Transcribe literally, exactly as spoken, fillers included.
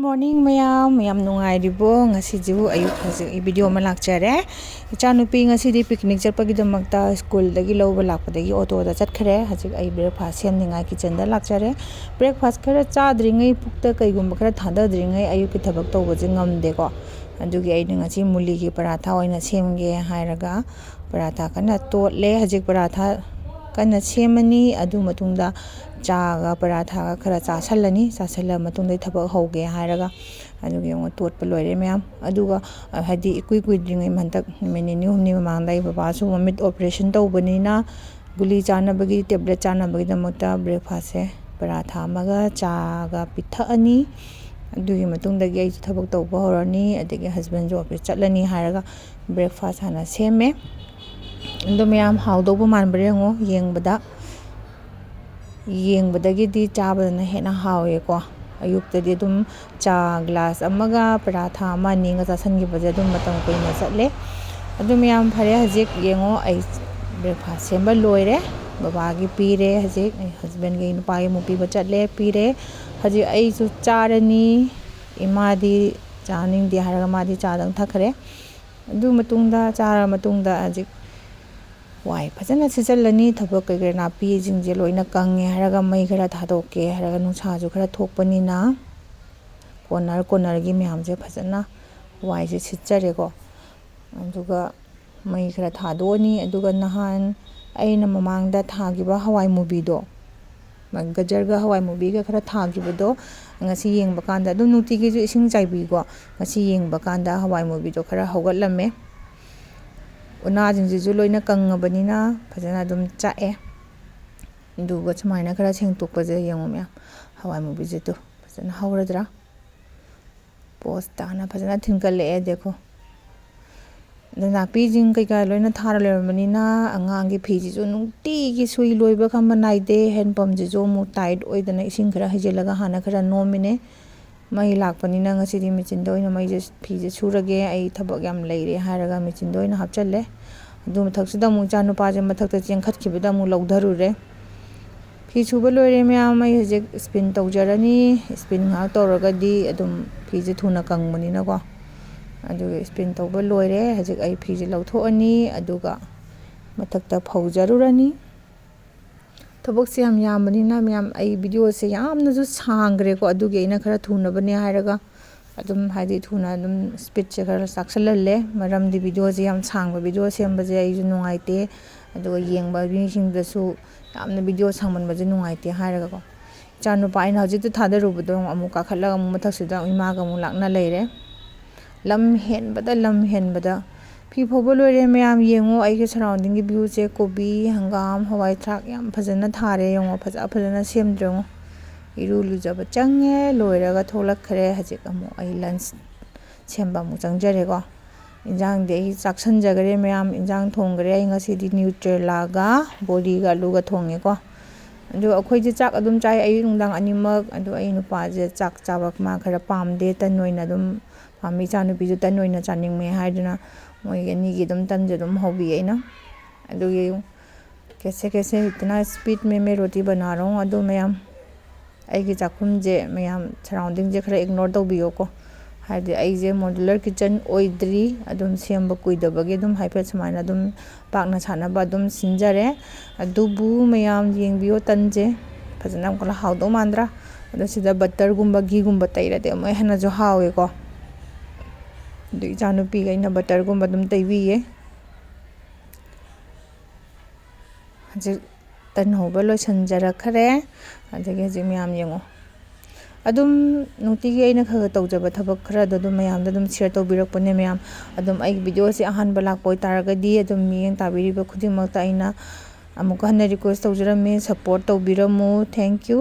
Morning ꯃꯌꯥꯝ, ꯃꯌꯥꯝ ꯅꯨꯡꯉꯥꯏꯔꯤꯕꯣ? ꯉꯁꯤꯁꯤꯕꯨ ꯑꯌꯨꯛ ꯍꯧꯖꯤꯛ ꯑꯩ video ꯑꯃ ꯂꯥꯛꯆꯔꯦ꯫ ꯏꯆꯥꯅꯨꯄꯤ ꯉꯁꯤꯗꯤ picnic ꯆꯠꯄꯒꯤꯗꯃꯛꯇ ꯁ꯭ꯀꯨꯜꯗꯒꯤ ꯂꯧꯕ ꯂꯥꯛꯄꯗꯒꯤ ꯑꯣꯇꯣꯗ ꯆꯠꯈ꯭ꯔꯦ꯫ ꯍꯧꯖꯤꯛ ꯑꯩ breakfast ꯁꯦꯝꯅꯤꯡꯉꯥꯏ kitchenꯗ ꯂꯥꯛꯆꯔꯦ꯫ Breakfast ꯈꯔ ꯆꯥꯗ꯭ꯔꯤꯉꯩ, ꯄꯨꯛꯇ ꯀꯩꯒꯨꯝꯕ ꯈꯔ ꯊꯥꯗꯗ꯭ꯔꯤꯉꯩ ꯑꯌꯨꯛꯀꯤ ꯊꯕꯛ ꯇꯧꯕꯁꯦ ꯉꯝꯗꯦꯀꯣ꯫ ꯑꯗꯨꯒꯤ ꯑꯩꯅ ꯉꯁꯤ ꯃꯨꯂꯤꯒꯤ ꯄꯔꯥꯊꯥ ꯑꯣꯏꯅ ꯁꯦꯝꯒꯦ ꯍꯥꯏꯔꯒ ꯄꯔꯥꯊꯥ ꯀꯟꯅ ꯇꯣꯠꯂꯦ꯫ ꯍꯧꯖꯤꯛ ꯄꯔꯥꯊꯥ ꯀꯟꯅ ꯁꯦꯝꯃꯅꯤ꯫ ꯑꯗꯨ ꯃꯇꯨꯡꯗ ꯆꯥꯒ ꯄꯔꯥꯊꯥꯒ ꯈꯔ ꯆꯥꯁꯜꯂꯅꯤ꯫ ꯆꯥꯁꯜꯂ ꯃꯇꯨꯡꯗ ꯑꯩ ꯊꯕꯛ ꯍꯧꯒꯦ ꯍꯥꯏꯔꯒ꯫ ꯑꯗꯨꯒ ꯌꯦꯡꯉꯣ, ꯇꯣꯠꯄ ꯂꯣꯏꯔꯦ ꯃꯌꯥꯝ꯫ ꯑꯗꯨꯒ, ꯑ, ꯍꯥꯏꯗꯤ ꯏꯀꯨꯏ ꯀꯨꯏꯗ꯭ꯔꯤꯉꯩ, ꯍꯟꯗꯛ ꯅꯨꯃꯤꯠ ꯅꯤꯅꯤ ꯍꯨꯝꯅꯤ ꯃꯃꯥꯡꯗ ꯑꯩ ꯕꯕꯥꯁꯨ ꯃꯃꯤꯠ operation ꯇꯧꯕꯅꯤꯅ, ꯒꯨꯂꯤ ꯆꯥꯅꯕꯒꯤ, tablet ꯆꯥꯅꯕꯒꯤꯗꯃꯛꯇ breakfastꯁꯦ ꯄꯔꯥꯊꯥ ꯑꯃꯒ ꯆꯥꯒ ꯄꯤꯊꯛꯑꯅꯤ꯫ ꯑꯗꯨꯒꯤ ꯃꯇꯨꯡꯗꯒꯤ ꯑꯩꯁꯨ ꯊꯕꯛ ꯇꯧꯕ ꯍꯧꯔꯅꯤ, ꯑꯗꯒꯤ husbandꯁꯨ office ꯆꯠꯂꯅꯤ ꯍꯥꯏꯔꯒ breakfast ꯍꯥꯟꯅ ꯁꯦꯝꯃꯦ꯫ ꯑꯗꯣ ꯃꯌꯥꯝ, ꯍꯥꯎꯗꯧꯕ ꯃꯥꯟꯕ꯭ꯔꯥ ꯌꯦꯡꯉꯣ, ꯌꯦꯡꯕꯗ꯫ ꯌꯦꯡꯕꯗꯒꯤꯗꯤ ꯆꯥꯕꯗꯅ ꯍꯦꯟꯅ ꯍꯥꯎꯋꯦꯀꯣ꯫ ꯑꯌꯨꯛꯇꯗꯤ ꯑꯗꯨꯝ ꯆꯥ glass ꯑꯃꯒ ꯄꯔꯥꯊꯥ ꯑꯃ ꯑꯅꯤꯒ ꯆꯥꯁꯟꯈꯤꯕꯁꯦ ꯑꯗꯨꯝ ꯃꯇꯝ ꯀꯨꯏꯅ ꯆꯠꯂꯦ꯫ ꯑꯗꯨ ꯃꯌꯥꯝ, ꯐꯔꯦ, ꯍꯧꯖꯤꯛ ꯌꯦꯡꯉꯣ, ꯑꯩ breakfast ꯁꯦꯝꯕ ꯂꯣꯏꯔꯦ꯫ ꯕꯕꯥꯒꯤ ꯄꯤꯔꯦ꯫ ꯍꯧꯖꯤꯛ ꯑꯩ husbandꯒꯤ, ꯅꯨꯄꯥꯒꯤ ꯑꯃꯨꯛ ꯄꯤꯕ ꯆꯠꯂꯦ, ꯄꯤꯔꯦ꯫ ꯍꯧꯖꯤꯛ ꯑꯩꯁꯨ ꯆꯥꯔꯅꯤ꯫ ꯏꯃꯥꯗꯤ ꯆꯥꯅꯤꯡꯗꯦ ꯍꯥꯏꯔꯒ ꯃꯥꯗꯤ ꯆꯥꯗꯪ ꯊꯛꯈ꯭ꯔꯦ꯫ ꯑꯗꯨ ꯃꯇꯨꯡꯗ, ꯆꯥꯔ ꯃꯇꯨꯡꯗ ꯍꯧꯖꯤꯛ ꯋꯥꯏ ꯐꯖꯅ ꯁꯤꯠꯆꯜꯂꯅꯤ꯫ ꯊꯕꯛ ꯀꯩꯀꯩ, ꯅꯥꯄꯤꯁꯤꯡꯁꯦ ꯂꯣꯏꯅ ꯀꯪꯉꯦ ꯍꯥꯏꯔꯒ, ꯃꯩ ꯈꯔ ꯊꯥꯗꯣꯛꯀꯦ ꯍꯥꯏꯔꯒ, ꯅꯨꯡꯁꯥꯁꯨ ꯈꯔ ꯊꯣꯛꯄꯅꯤꯅ, corner cornerꯒꯤ ꯃꯌꯥꯝꯁꯦ ꯐꯖꯅ ꯋꯥꯏꯁꯦ ꯁꯤꯠꯆꯔꯦꯀꯣ꯫ ꯑꯗꯨꯒ ꯃꯩ ꯈꯔ ꯊꯥꯗꯣꯛꯑꯅꯤ꯫ ꯑꯗꯨꯒ ꯅꯍꯥꯟ ꯑꯩꯅ ꯃꯃꯥꯡꯗ ꯊꯥꯈꯤꯕ ꯍꯋꯥꯏ ꯃꯨꯕꯤꯗꯣ, ꯒꯖꯔꯒ ꯍꯋꯥꯏ ꯃꯨꯕꯤꯒ ꯈꯔ ꯊꯥꯈꯤꯕꯗꯣ, ꯉꯁꯤ ꯌꯦꯡꯕ ꯀꯥꯟꯗ, ꯑꯗꯨꯝ ꯅꯨꯡꯇꯤꯒꯤꯁꯨ ꯏꯁꯤꯡ ꯆꯥꯏꯕꯤꯀꯣ, ꯉꯁꯤ ꯌꯦꯡꯕ ꯀꯥꯟꯗ ꯍꯋꯥꯏ ꯃꯨꯕꯤꯗꯣ ꯈꯔ ꯍꯧꯒꯠꯂꯝꯃꯦ꯫ ꯎꯅꯥꯁꯤꯡꯁꯤꯁꯨ ꯂꯣꯏꯅ ꯀꯪꯉꯕꯅꯤꯅ ꯐꯖꯅ ꯑꯗꯨꯝ ꯆꯥꯛꯑꯦ꯫ ꯑꯗꯨꯒ ꯁꯨꯃꯥꯏꯅ ꯈꯔ ꯁꯦꯡꯇꯣꯛꯄꯁꯦ ꯌꯦꯡꯉꯣ ꯃꯌꯥꯝ, ꯍꯋꯥꯏ ꯃꯨꯕꯤꯁꯦ ꯇꯨ ꯐꯖꯅ ꯍꯧꯔꯗ꯭ꯔꯥ? Post ꯇꯥꯅ ꯐꯖꯅ ꯊꯤꯟꯀꯠꯂꯛꯑꯦ, ꯗꯦꯈꯣ꯫ ꯑꯗꯣ ꯅꯥꯄꯤꯁꯤꯡ ꯀꯩꯀꯥ ꯂꯣꯏꯅ ꯊꯥꯔ ꯂꯩꯔꯕꯅꯤꯅ, ꯑꯉꯥꯡꯒꯤ ꯐꯤꯁꯤꯁꯨ ꯅꯨꯡꯇꯤꯒꯤ ꯁꯨꯏ ꯂꯣꯏꯕ ꯈꯝꯕ ꯅꯥꯏꯗꯦ꯫ Hand pumpꯁꯤꯁꯨ ꯑꯃꯨꯛ tight ꯑꯣꯏꯗꯅ ꯏꯁꯤꯡ ꯈꯔ ꯍꯩꯖꯤꯜꯂꯒ ꯍꯥꯟꯅ ꯈꯔ ꯅꯣꯝꯃꯤꯅꯦ꯫ ꯃꯩ ꯂꯥꯛꯄꯅꯤꯅ ꯉꯁꯤꯗꯤ ꯃꯦꯆꯤꯟꯗ ꯑꯣꯏꯅ ꯃꯩꯁꯦ, ꯐꯤꯁꯦ ꯁꯨꯔꯒꯦ, ꯑꯩ ꯊꯕꯛ ꯌꯥꯝ ꯂꯩꯔꯦ ꯍꯥꯏꯔꯒ ꯃꯦꯆꯤꯟꯗ ꯑꯣꯏꯅ ꯍꯥꯞꯆꯜꯂꯦ꯫ ꯑꯗꯨ ꯃꯊꯛꯁꯤꯗ ꯑꯃꯨꯛ ꯏꯆꯥꯅꯨꯄꯥꯁꯦ ꯃꯊꯛꯇ ꯆꯦꯟꯈꯠꯈꯤꯕꯗ ꯑꯃꯨꯛ ꯂꯧꯊꯔꯨꯔꯦ꯫ ꯐꯤ ꯁꯨꯕ ꯂꯣꯏꯔꯦ ꯃꯌꯥꯝ, ꯑꯩ ꯍꯧꯖꯤꯛ ꯏꯁꯄꯤꯟ ꯇꯧꯖꯔꯅꯤ꯫ ꯏꯁꯄꯤꯟ ꯉꯥꯏꯍꯥꯛ ꯇꯧꯔꯒꯗꯤ ꯑꯗꯨꯝ ꯐꯤꯁꯦ ꯊꯨꯅ ꯀꯪꯕꯅꯤꯅꯀꯣ꯫ ꯑꯗꯨꯒ ꯏꯁꯄꯤꯟ ꯇꯧꯕ ꯂꯣꯏꯔꯦ꯫ ꯍꯧꯖꯤꯛ ꯑꯩ ꯐꯤꯁꯦ ꯂꯧꯊꯣꯛꯑꯅꯤ, ꯑꯗꯨꯒ ꯃꯊꯛꯇ ꯐꯧꯖꯔꯨꯔꯅꯤ꯫ ꯊꯕꯛꯁꯦ ꯌꯥꯝ ꯌꯥꯝꯕꯅꯤꯅ ꯃꯌꯥꯝ, ꯑꯩ ꯚꯤꯗꯤꯑꯣꯁꯦ ꯌꯥꯝꯅꯁꯨ ꯁꯥꯡꯈ꯭ꯔꯦꯀꯣ, ꯑꯗꯨꯒꯤ ꯑꯩꯅ ꯈꯔ ꯊꯨꯅꯕꯅꯦ ꯍꯥꯏꯔꯒ ꯑꯗꯨꯝ, ꯍꯥꯏꯗꯤ, ꯊꯨꯅ ꯑꯗꯨꯝ ꯁ꯭ꯄꯤꯠꯁꯦ ꯈꯔ ꯆꯥꯛꯁꯤꯜꯍꯜꯂꯦ꯫ ꯃꯔꯝꯗꯤ ꯚꯤꯗꯤꯑꯣꯁꯦ ꯌꯥꯝ ꯁꯥꯡꯕ ꯚꯤꯗꯤꯑꯣ ꯁꯦꯝꯕꯁꯦ ꯑꯩꯁꯨ ꯅꯨꯡꯉꯥꯏꯇꯦ, ꯑꯗꯨꯒ ꯌꯦꯡꯕ ꯃꯤꯁꯤꯡꯗꯁꯨ ꯌꯥꯝꯅ ꯚꯤꯗꯤꯑꯣ ꯁꯥꯡꯃꯟꯕꯁꯦ ꯅꯨꯡꯉꯥꯏꯇꯦ ꯍꯥꯏꯔꯒꯀꯣ꯫ ꯏꯆꯥꯅꯨꯄꯥ ꯑꯩꯅ ꯍꯧꯖꯤꯛꯇ ꯊꯥꯗꯔꯨꯕꯗꯣ ꯑꯃꯨꯛ ꯀꯥꯈꯠꯂꯒ ꯑꯃꯨꯛ ꯃꯊꯛꯁꯤꯗ ꯏꯃꯥꯒ ꯑꯃꯨꯛ ꯂꯥꯛꯅ ꯂꯩꯔꯦ꯫ ꯂꯝ ꯍꯦꯟꯕꯗ, ꯂꯝ ꯍꯦꯟꯕꯗ꯫ ꯐꯤ ꯐꯧꯕ ꯂꯣꯏꯔꯦ ꯃꯌꯥꯝ, ꯌꯦꯡꯉꯣ ꯑꯩꯒꯤ ꯁꯔꯥꯎꯟꯗꯤꯡꯒꯤ ꯚ꯭ꯌꯨꯁꯦ꯫ ꯀꯣꯕꯤ, ꯍꯪꯒꯥꯝ, ꯍꯋꯥꯏ ꯊ꯭ꯔꯥꯛ ꯌꯥꯝ ꯐꯖꯅ ꯊꯥꯔꯦ꯫ ꯌꯦꯡꯉꯣ, ꯐꯖ ꯐꯖꯅ ꯁꯦꯝꯗ꯭ꯔꯦ ꯌꯦꯡꯉꯣ꯫ ꯏꯔꯨ ꯂꯨꯖꯕ ꯆꯪꯉꯦ, ꯂꯣꯏꯔꯒ ꯊꯣꯛꯂꯛꯈ꯭ꯔꯦ꯫ ꯍꯧꯖꯤꯛ ꯑꯃꯨꯛ ꯑꯩ ꯂꯟꯁ ꯁꯦꯝꯕ ꯑꯃꯨꯛ ꯆꯪꯖꯔꯦꯀꯣ꯫ ꯏꯟꯖꯥꯡꯗꯤ ꯑꯩ ꯆꯥꯛꯁꯟꯖꯈ꯭ꯔꯦ ꯃꯌꯥꯝ꯫ ꯏꯟꯖꯥꯡ ꯊꯣꯡꯈ꯭ꯔꯦ ꯑꯩ ꯉꯁꯤꯗꯤ, ꯅ꯭ꯌꯨꯇ꯭ꯔꯦꯂꯥꯒ ꯕꯣꯔꯤꯒ ꯑꯂꯨꯒ ꯊꯣꯡꯉꯦꯀꯣ꯫ ꯑꯗꯨ ꯑꯩꯈꯣꯏꯁꯦ ꯆꯥꯛ ꯑꯗꯨꯝ ꯆꯥꯏ, ꯑꯌꯨꯛ ꯅꯨꯡꯗꯥꯡ ꯑꯅꯤꯃꯛ꯫ ꯑꯗꯨ ꯑꯩ ꯅꯨꯄꯥꯁꯦ ꯆꯥꯛ ꯆꯥꯕ ꯃꯥ ꯈꯔ ꯄꯥꯝꯗꯦ, ꯇꯟ ꯑꯣꯏꯅ ꯑꯗꯨꯝ ꯄꯥꯝꯃꯤ꯫ ꯏꯆꯥ ꯅꯨꯄꯤꯁꯨ ꯇꯟ ꯑꯣꯏꯅ ꯆꯥꯅꯤꯡꯉꯦ ꯍꯥꯏꯗꯨꯅ ꯃꯣꯏ ꯑꯅꯤꯒꯤ ꯑꯗꯨꯝ ꯇꯟꯁꯦ ꯑꯗꯨꯝ ꯍꯧꯕꯤ ꯑꯩꯅ꯫ ꯑꯗꯨꯒꯤ ꯀꯦꯁꯦ ꯀꯦꯁꯦ ꯏꯇꯅꯥ ꯁ꯭ꯄꯤꯠ ꯃꯦ ꯃꯦ ꯔꯣꯇꯤ ꯕꯅꯥ ꯔꯣꯡ꯫ ꯑꯗꯨ ꯃꯌꯥꯝ, ꯑꯩꯒꯤ ꯆꯥꯛꯈꯨꯝꯁꯦ ꯃꯌꯥꯝ, ꯁꯔꯥꯎꯟꯗꯤꯡꯁꯦ ꯈꯔ ꯏꯒꯅꯣꯔ ꯇꯧꯕꯤꯌꯣꯀꯣ꯫ ꯍꯥꯏꯗꯤ ꯑꯩꯁꯦ ꯃꯣꯗꯨꯂꯔ ꯀꯤꯠꯆꯟ ꯑꯣꯏꯗ꯭ꯔꯤ, ꯑꯗꯨꯝ ꯁꯦꯝꯕ ꯀꯨꯏꯗꯕꯒꯤ ꯑꯗꯨꯝ ꯍꯥꯏꯐꯦꯠ ꯁꯨꯃꯥꯏꯅ ꯑꯗꯨꯝ ꯄꯥꯛꯅ ꯁꯥꯟꯅꯕ ꯑꯗꯨꯝ ꯁꯤꯟꯖꯔꯦ꯫ ꯑꯗꯨꯕꯨ ꯃꯌꯥꯝ ꯌꯦꯡꯕꯤꯌꯣ, ꯇꯟꯁꯦ ꯐꯖꯅ ꯑꯃꯨꯛꯀ ꯍꯥꯎꯗꯧ ꯃꯥꯟꯗ꯭ꯔꯥ? ꯑꯗꯣ ꯁꯤꯗ ꯕꯇꯔꯒꯨꯝꯕ, ꯘꯤꯒꯨꯝꯕ ꯇꯩꯔꯗꯤ ꯑꯃꯨꯛ ꯍꯦꯟꯅꯁꯨ ꯍꯥꯎꯋꯦꯀꯣ꯫ ꯑꯗꯨ ꯏꯆꯥꯅꯨꯄꯤꯒ ꯑꯩꯅ ꯕꯇꯔꯒꯨꯝꯕ ꯑꯗꯨꯝ ꯇꯩꯕꯤꯌꯦ꯫ ꯍꯧꯖꯤꯛ ꯇꯟ ꯍꯧꯕ ꯂꯣꯏꯁꯤꯟꯖꯔꯛꯈ꯭ꯔꯦ꯫ ꯑꯗꯒꯤ ꯍꯧꯖꯤꯛ ꯃꯌꯥꯝ ꯌꯦꯡꯉꯣ, ꯑꯗꯨꯝ ꯅꯨꯡꯇꯤꯒꯤ ꯑꯩꯅ ꯈꯔ ꯈꯔ ꯇꯧꯖꯕ ꯊꯕꯛ ꯈꯔꯗꯣ ꯑꯗꯨꯝ ꯃꯌꯥꯝꯗ ꯑꯗꯨꯝ ꯁꯤꯌꯔ ꯇꯧꯕꯤꯔꯛꯄꯅꯦ ꯃꯌꯥꯝ꯫ ꯑꯗꯨꯝ ꯑꯩꯒꯤ ꯚꯤꯗꯤꯑꯣꯁꯦ ꯑꯍꯥꯟꯕ ꯂꯥꯛꯄ ꯑꯣꯏꯇꯥꯔꯒꯗꯤ ꯑꯗꯨꯝ ꯃꯤꯠꯌꯦꯡ ꯇꯥꯕꯤꯔꯤꯕ ꯈꯨꯗꯤꯡꯃꯛꯇ ꯑꯩꯅ ꯑꯃꯨꯛꯀ ꯍꯟꯅ ꯔꯤꯀ꯭ꯋꯦꯁ ꯇꯧꯖꯔꯝꯃꯤ, ꯁꯞꯄꯣꯔꯠ ꯇꯧꯕꯤꯔꯝꯃꯨ꯫ Thank you꯫